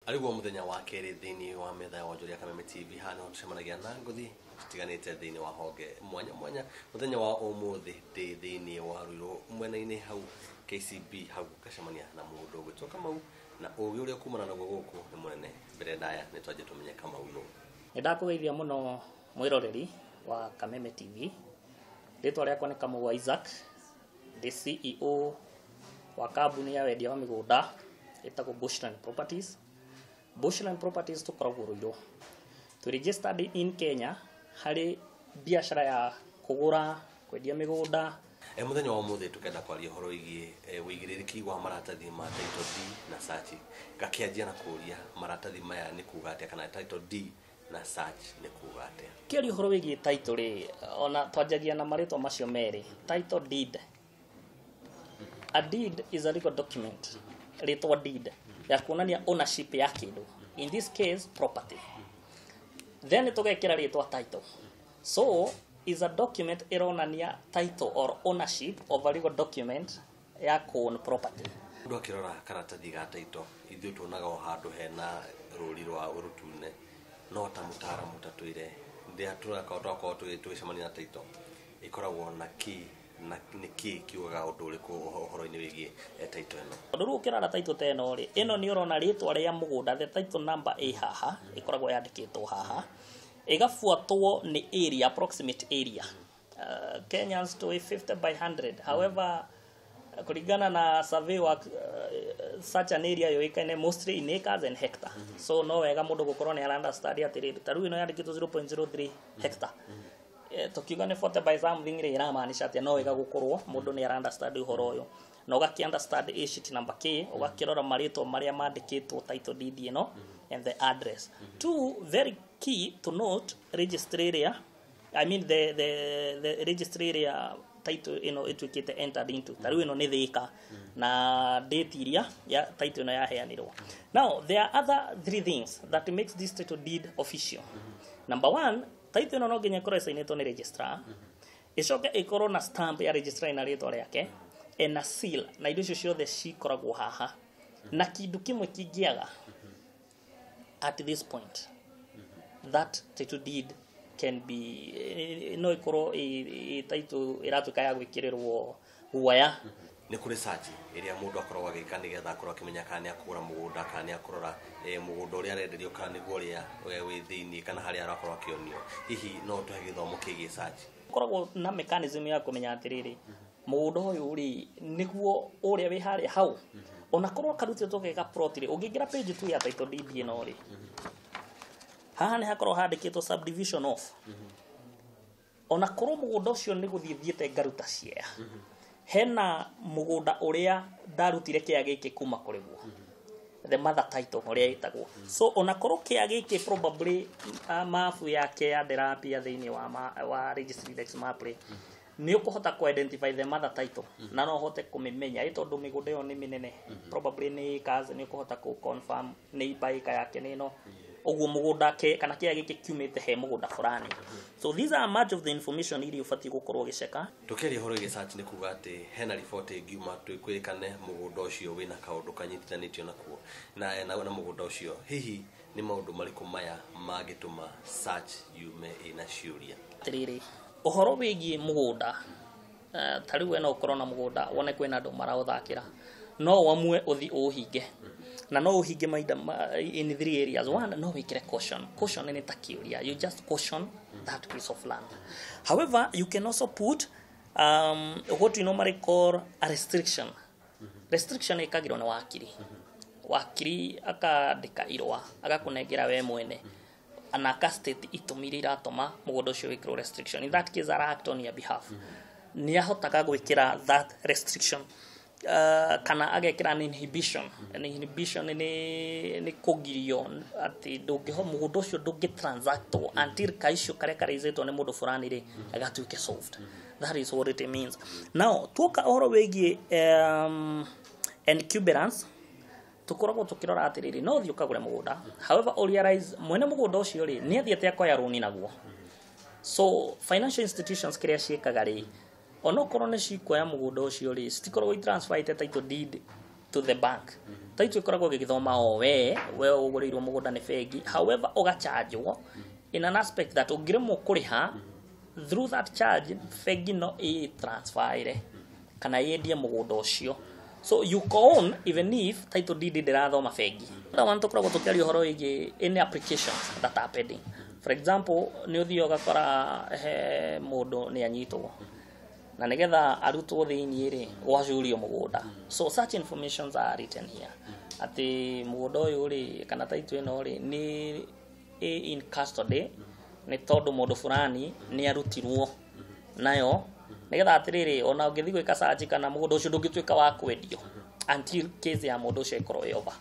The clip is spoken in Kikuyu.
Ariguo muthenya wa kerĩ thĩinĩ wa metha ya wonjoria Kameme TV. Haha nĩho tũcemanagia na ngũthi citiganĩte thĩinĩ wa honge mwanya mwanya. Mũthenya wa ũmũthĩ ndĩ thĩinĩ wa Ruiru mwena-inĩ hau KCB hau, ngacemania na mũndũ ũgwĩtwo Kamau, na ũgĩ ũrĩa kumana naguo gũkũ nĩ mũnene. Mbere ndaya nĩ twanjie tũmenye Kamau nũ. Nĩ ndakũgeithia mũno mwĩroreri wa Kameme TV. Rĩtwa rĩakwa nĩ Kamau wa Isaac, ndĩ CEO wa kambuni ya wendia wa mĩgũnda ĩtagwo Bushland Properties. Bushland Properties tũkoragwo Ruiru. Twĩ registered in Kenya harĩ biacara ya kũgũra, kwendia mĩgũnda. Mũthenya wa ũmũthĩ tũkenda kwaria ũhoro wĩgiĩ wĩigĩrĩrĩki wa maratathi ma title deed na search. Ngakĩanjia na kũria, maratathi maya nĩ kuga atĩa, kana title deed na search nĩ kuga atĩa? Kĩaria ũhoro wĩgiĩ title rĩ, ona twanjagia na marĩtwa macio merĩ, title deed. A deed is a legal document, rĩtwa deed, ya kuonania ownership ya kĩndũ, in this case property. Then tũgekĩra rĩtwa title, so is a document ĩronania title or ownership of a legal document ya own property. Mũndũ akĩrora karatathi ga title, ithuĩ tuonaga o handũ hena rũri rwa rũtune, no ta mũtaaramu tatwĩre, rĩrĩa tũrakorwo twakorwo tũgĩcemania na title, ĩkoragwo na key, na nĩ kĩ kiugaga ũndũ ũrĩkũ ũhoro-inĩ wĩgiĩ title ĩno? Tondũ rĩu ũkĩrora title ta ĩno rĩ, ĩno nĩ ũrona rĩtwa rĩa mũgũnda, the title number ĩ haha, ĩkoragwo yandĩkĩtwo haha, ĩgabuatwo nĩ area, approximate area. Kenyans tũĩ 50 by 100. However, kũringana na survey work, such an area yũĩkaine mostly in acres and hectare. So no wega mũndũ gũkorwo nĩ ara understand atĩrĩrĩ, ta rĩu ĩno yandĩkĩtwo 0.03 hectare. Tukiuga nĩ 40 by something rĩ, ĩramaanisha atĩa? No wega gũkorwo mũndũ nĩ ara understand ũhoro ũyũ, na ũgakĩ understand A sheet number K, ũgakĩrora marĩtwa marĩa mandĩkĩtwo title deed ĩno and the address. Two very key to note, registry area, I mean the registry area title ĩno ĩtuĩkĩte entered into. Ta rĩu ĩno nĩ Thĩka, na date iria ya title ĩno yaheanirwo. Now there are other three things that makes this title deed official. Number one, title ĩno no nginya ĩkorwo ĩcainĩtwo nĩ registrar, ĩcoke ĩkorwo na stamp ya registrar na rĩtwa rĩake ena seal, na indo icio ciothe cikoragwo haha. Na kĩndũ kĩmwe kĩngĩaga at this point, that title deed can be no ĩkorwo ĩ title ĩratuĩka ya gwĩkĩrĩrwo guoya. Nĩ kũrĩ search ĩrĩa mũndũ akoragwo agĩka nĩgetha akorwo akĩmenya kana nĩ akũgũra mũgũnda, kana nĩ akũrora mũgũnda ũrĩa arenderio kana nĩguo ũrĩa wĩ thĩiniĩ, kana harĩa arakorwo akĩonio. Hihi no ũtũhe gĩthomo kĩgiĩ search? Koragwo na mechanism ya kũmenya atĩrĩrĩ, mũgũnda ũyũ rĩ, nĩguo ũrĩa wĩ harĩa hau, ona korwo karutĩtwo ge ga plot rĩ. Ũngĩingĩra page 2 ya title deed ĩno rĩ, haha nĩ hakorwo handĩkĩtwo subdivision of. Ona korwo mũgũnda ũcio nĩ gũthiĩ thiĩte ngaruta share, hena mũgũnda ũrĩa ndarutire kĩa gĩkĩ kuma kũrĩ guo, the mother title ũrĩa ĩtagwo. So ona korwo kĩa gĩkĩ probably mabu yake ya ndĩrapia thĩinĩ wa registry index map rĩ, nĩ ũkũhota kũ identify the mother title, na no ũhote kũmĩmenya ĩ tondũ mĩgũnda ĩyo nĩ mĩnene, probably nĩ acres, nĩ ũkũhota kũ confirm nĩ ipa ĩka yake nĩ ĩno ũguo, mũgũnda ke kana kĩa gĩkĩ kiumĩte he mũgũnda fulani. So these are much of the information iria ũbatiĩ gũkorwo ũgĩceka. Tũkĩaria ũhoro wĩgiĩ search, nĩ kuga atĩ hena riboti ĩngiuma kwĩrĩkane mũgũnda ũcio wĩna kaũndũ kanyitithanĩtio nakuo na mũgũnda ũcio. Hihi nĩ maũndũ marĩkũ maya mangĩtũma search yume ĩna ciũria? Atĩrĩrĩ, ũhoro wĩgiĩ mũgũnda, ta rĩu we no ũkorwo na mũgũnda, wone kwĩna andũ maraũthakĩra, no ũamue ũthi ũũhinge, na no ũhinge mahinda in three areas. One, no wĩkĩre caution. Caution nĩ ta kĩũria, you just caution that piece of land. However, you can also put what we normally call a restriction. Restriction ĩkagĩrwo nĩ wakiri. Wakiri akandĩka irũa, agakũnengera we mwene, na aka state itũmi iria iratũma mũgũnda ũcio wĩkĩrwo restriction. In that case ara act on your behalf, nĩ ahotaga gwĩkĩra that restriction, kana agekĩra an inhibition. An inhibition nĩ kũgirio atĩ ndũngĩho mũgũnda ũcio ndũngĩ-transactwo until kaissue karĩa karaizĩtwo nĩ mũndũ fulani rĩ gatuĩke solved. That is what it means. Now tuoka ũhoro wĩgiĩ encumbrance, tukoragwo tukirora atiriri, no thiĩ ũkagũre mũgũnda, however u realize mwene mũgũnda ũcio rĩ, nĩ athiĩte akoya rũni naguo. So financial institutions kĩrĩa ciĩkaga rĩ, onokorwo nĩ cikuoya mũgũnda ũcio rĩ, citikoragwo itransferĩte title deed to the bank. Title ĩkoragwo ĩgĩthoma o we ũgũrĩirwo mũgũnda nĩ bengi. However, ũgachanjwo in an aspect that ũngĩremwo kũrĩha, through that charge bengi no ĩ transfer kana yendie mũgũnda ũcio. So you co-own even if title deed ndĩrathoma bengi. Other one, tũkoragwo tũkĩaria ũhoro wĩgiĩ any applications that are pending. For example, nĩ ũthiaga ũgakora he mũndũ nĩ anyitwo, na nĩgetha arutwo thĩiniĩ rĩ, gwacurio mũgũnda. So such informations are written here, atĩ mũgũnda ũyũ rĩ, kana title ĩno rĩ, nĩ ĩ in custody nĩ tondũ mũndũ fulani nĩ arutirwo nayo, nĩgetha atĩrĩrĩ, ona ũngĩthiĩ gwĩka search kana mũgũnda ũcio ndũngĩtuĩka wa kwendio until case ya mũndũ ũcio ĩkorwo ĩ over.